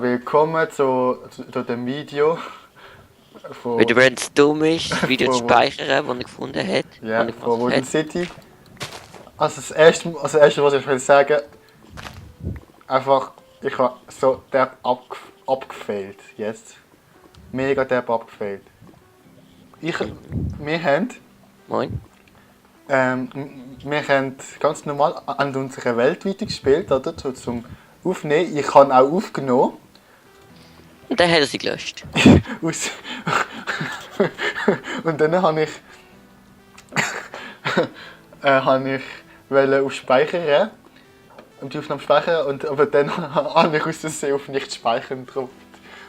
Willkommen zu dem Video Weil der von, Brand dumm ist, das Video zu von, speichern, das er gefunden hat. ja, das er von gemacht Wooden hat. City. Also das erste, was ich will sagen, einfach, ich habe so derb abgefailt jetzt. Mega derb abgefailt. Wir haben, Moin. wir haben ganz normal an unserer Welt weitergespielt, oder? Zum Aufnehmen. Ich habe auch aufgenommen. Und dann hat er sie gelöscht. Aus und dann habe ich, wollte auf Speichern und die Aufnahme speichern, aber dann habe ich aus Versehen auf nicht speichern gedrückt.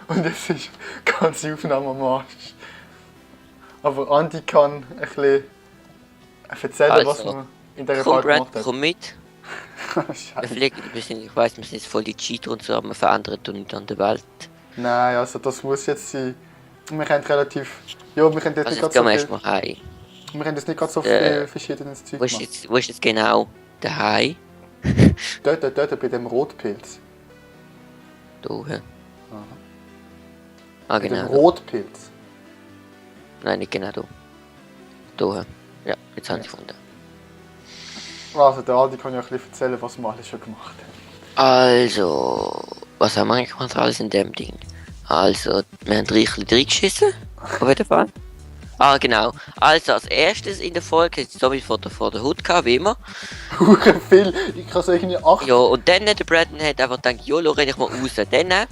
Und es ist die ganze Aufnahme am Arsch. Aber Andi kann ein bisschen erzählen, was Also, wir in dieser Komm, Folge gemacht Brand, haben. komm mit. Scheiße. Ich weiss, wir sind jetzt voll die Cheater und so, aber wir verändern tun nicht an der Welt. Nein, also das muss jetzt sein. Wir haben relativ. Ja, wir haben jetzt Also nicht jetzt gerade gehen wir so viel. erstmal heim. Wir haben jetzt nicht gerade so Äh, viel verschiedenes Zeug Wo ist gemacht. jetzt genau der Hai? Dort bei dem Rotpilz. Da oben. Aha. Ah, Bei genau. dem Da. Rotpilz. Nein, nicht genau da. Da oben. Ja, jetzt habe ich gefunden. Also der Adi kann ja ein bisschen erzählen, was wir alles schon gemacht haben. Also, was haben wir eigentlich gemacht alles in dem Ding? Also, wir haben reichlich reingeschissen, auf jeden Fall. Ah, genau. Also, als erstes in der Folge hat es Zombie vor der Hut gehabt, wie immer. Hure viel. Ich kann so irgendwie 8. Ja, und dann der Brandon hat einfach gedacht, jolo, renn ich mal raus. Dann,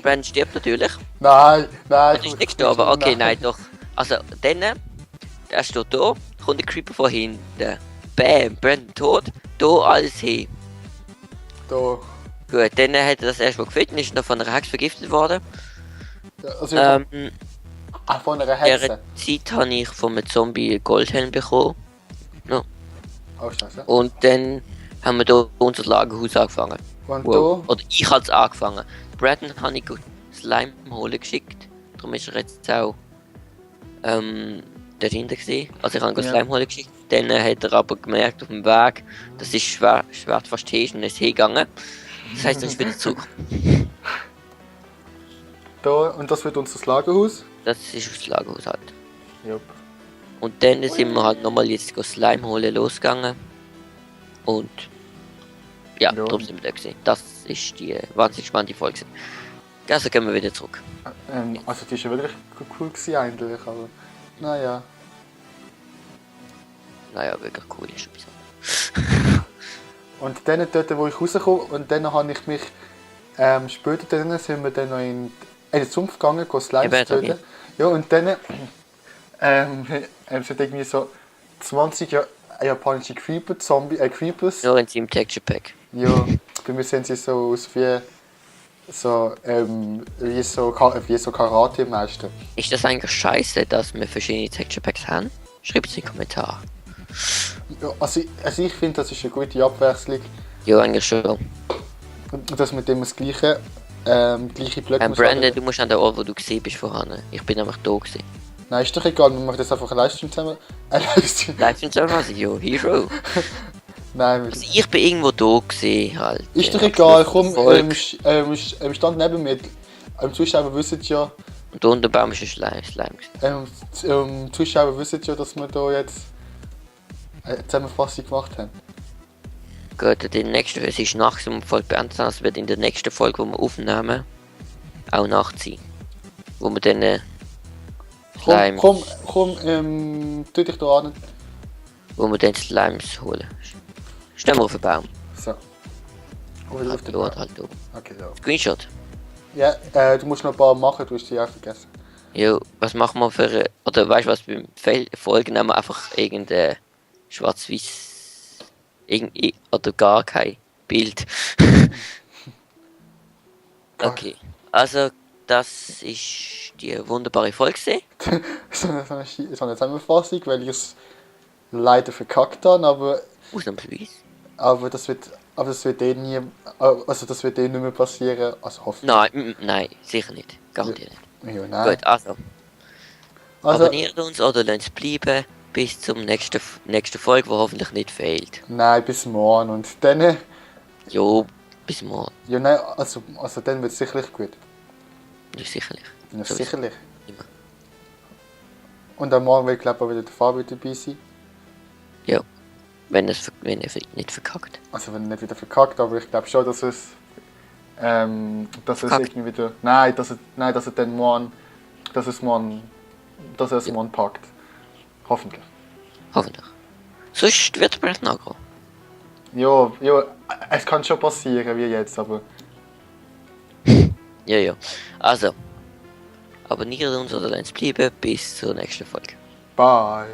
Brandon stirbt natürlich. Nein. Er ist nicht gestorben, okay, nein, doch. Also, dann, er steht da, kommt der Creeper von hinten. Bam, Brandon tot, da alles hin. Da. Gut, dann hat er das erstmal gefunden, ist noch von einer Hex vergiftet worden. Also, von einer In dieser Hexe. Zeit habe ich von einem Zombie einen Goldhelm bekommen. Oh, scheiße. Und dann haben wir hier unser Lagerhaus angefangen. Und Oder ich habe es angefangen. Brandon habe ich Slime holen geschickt. Darum ist er jetzt auch dahinter gewesen. Also ich habe Ja. Slime holen geschickt. Dann hat er aber gemerkt auf dem Weg, das ist schwer fast hin und ist hingegangen. Das heisst, er ist wieder zurück. da. Und das wird unser Lagerhaus. Das ist aufs Lagerhaus halt. Jupp. Und dann sind wir halt nochmal jetzt Slime holen losgegangen. Und ja, Ja. darum sind wir da gewesen. Das ist die wahnsinnig spannende Folge. Also gehen wir wieder zurück. Also die ist ja wirklich cool gewesen eigentlich, aber naja. Naja, wirklich cool ist sowieso. Und dann dort, wo ich rauskomme, und dann habe ich mich später dann sind wir dann noch in den Sumpf gegangen, Slimes Eben, töten. okay. Ja, und dann sind irgendwie so 20 japanische Creepers. Nur in seinem Texture Pack. Ja, bei mir sehen sie so aus wie so Karate-Meister. Ist das eigentlich scheiße, dass wir verschiedene Texture Packs haben? Schreibt es in die Kommentare. Ja, also ich finde, das ist eine gute Abwechslung. Ja, eigentlich schon. Und dass mit dem das gleiche Blöcke Brandon, du musst an der Ort, wo du gesehen bist vorhin. Ich bin einfach da gewesen. Nein, ist doch egal, wir machen das einfach eine Livestream zusammen. Livestream. Livestream soll was? Jo, Hero. Nein, Also ich bin irgendwo da gewesen halt. ist doch Ja, egal, absolut komm, Erfolg. stand neben mir. Zuschauer wissen ja, Und da unter dem Baum ist ein Slime gewesen. Zuschauer wissen ja, dass wir da jetzt eine Zusammenfassung gemacht haben. Gut, die nächste, es ist nachts, um die Folge beendet haben, es wird in der nächsten Folge, die wir aufnehmen, auch Nacht sein. Wo wir dann Slime, Komm, tu dich da an. wo wir dann Slimes holen. Stehen wir auf den Baum. So. Oder auf Halt den da, Baum. halt da. Okay, ja. Screenshot. Ja, du musst noch ein paar machen, du hast die auch vergessen. Jo, was machen wir für oder weißt du was, beim Folgen nehmen wir einfach irgendein schwarz-weiß oder gar kein Bild. Okay, also das ist die wunderbare Folge gewesen. so eine Zusammenfassung, weil ich es leider verkackt habe, Ausnahmsweise. aber das wird eh nie, also das wird eh nicht mehr passieren, also hoffentlich. Nein, nein, sicher nicht. Garantiert nicht. Ja, nein. Gut, also Also, abonniert uns oder lasst es bleiben. Bis zum nächsten Folge, die hoffentlich nicht fehlt. nein, bis morgen und dann, Jo, Bis morgen. Ja, nein, also dann wird es sicherlich gut. Nicht sicherlich. Ja, Sowieso. sicherlich. Immer. Und am Morgen wird, glaube ich, auch wieder der Fabio dabei sein. Ja. Wenn er nicht verkackt. Also wenn er nicht wieder verkackt, aber ich glaube schon, dass es Verkackt. irgendwie wieder. Nein, dass er dann morgen. Dass er es Ja. morgen packt. Hoffentlich. Hoffentlich. Sonst wird er bald nachgehen. Ja, es kann schon passieren wie jetzt, aber. Ja. Also. Abonniert uns oder lasst es bleiben. Bis zur nächsten Folge. Bye!